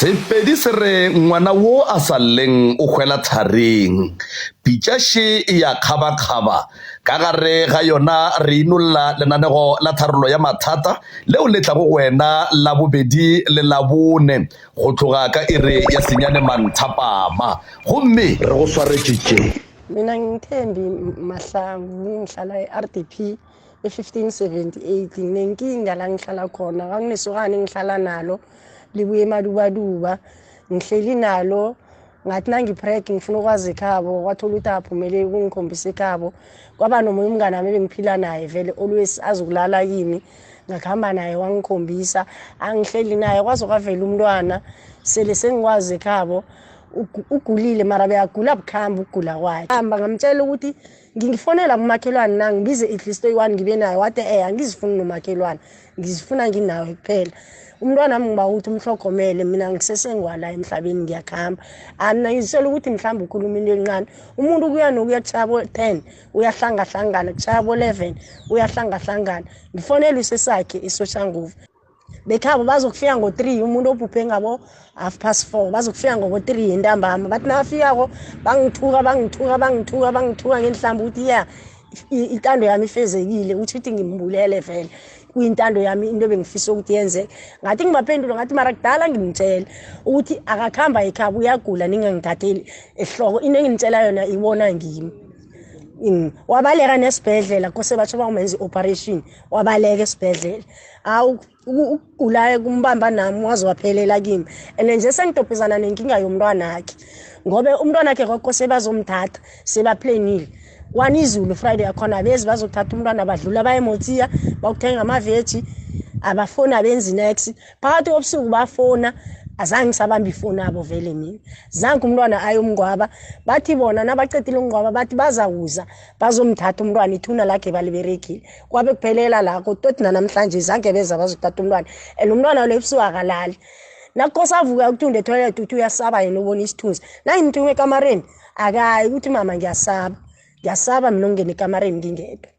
Sepedi se re ngwana wo a sa lleng o hwela tharing. Pitša še e ya kgabakgaba. Ka gare ga yona re inolla lenanego la tharollo ya mathata leo le tlago go wena Labobedi le Labone go tloga ka iri ya senyane manthapama. Gomme. Re go swaretše tše. Mina nginguThembi Mahlangu, ngihlala e-RDP e-1578. Nginenkinga la ngihlala khona, nganginesokana engihlala nalo libuye emadubaduba. Ngihleli nalo ngathi nangipreg ngifuna ukwazi ekhabo, kwathola ukuthi aphumeleli ukungikhombisa ekhabo. Kwaba nomunye umngane wami ebengiphila naye vele always azokulala kimi, ngakuhamba naye wangikhombisa. Angihleli naye kwaze kwavela umntwana, sele sengikwazi ekhabo. Ugulile mara beyagula bukhamba ukugula kwakhe. Hamba ngamtshela ukuthi ngingifonela kumakhelwane na ngibize at least oyi-one ngibe naye, wathi angizifuni nomakhelwane, ngizifuna nginawe kuphela. Umntwana wami ngiba ukuthi umhlogomele, mina ngisesengwala emhlabeni ngiyakhamba. Mina ngizitshela ukuthi mhlawumbe ukhuluma into encane, umuntu kuya nokuya kushaya bo-10 uyahlangahlangana, kushaya bo-11 uyahlangahlangana. Ngifonela usesakhe iSoshanguve, bekhabo bazokufika ngo-3, umuntu obhubhe ngabo 4:30, bazokufika ngo-3 entambama. Bathi nabafikako bangithuka bangithuka bangithuka bangithuka ngenhlamba ukuthi ya intando yami ifezekile, uthi ukuthi ngimbulele vele kuyintando yami into ebengifisa ukuthi yenzeke. Ngathi ngibaphendula ngathi mara kudala ngimtshela ukuthi akakhamba ekhabo uyagula, ningangithatheli ehloko, into engimtshela yona ibona ngimi. Wabaleka nesibhedlela, kose batsho bawumenza i-operation, wabaleka esibhedlela. Awu ukugula kumbamba nami waze waphelela kimi. And nje sengidobhezana nenkinga yomntwana wakhe, ngoba umntwana wakhe kwakose bazomthatha sebaplanile kwani izulu Friday yakhona bezi bazothatha umntwana, badlula baye eMotsiya bakuthenga amaveji, abafoni abenzi nex. Phakathi kobusuku bafona, azange ngisabamba ifoni abo vele mina. Zange umntwana ayomngcwaba, bathi bona nabacedile ukungcwaba bathi bazakuza bazomthatha umntwana, ithuna lakhe baliberegile. Kwabe kuphelela lakho toti nanamhlanje zange beza bazothatha umntwana. And umntwana lo ebusuku akalali, nakukosa avuka ukuthunda etoilet uthi uyasaba yena ubona isithunzi. Nangimthume ekamareni akayi, ukuthi mama ngiyasaba, ngiyasaba mina ukungena ekamareni ngingedwa.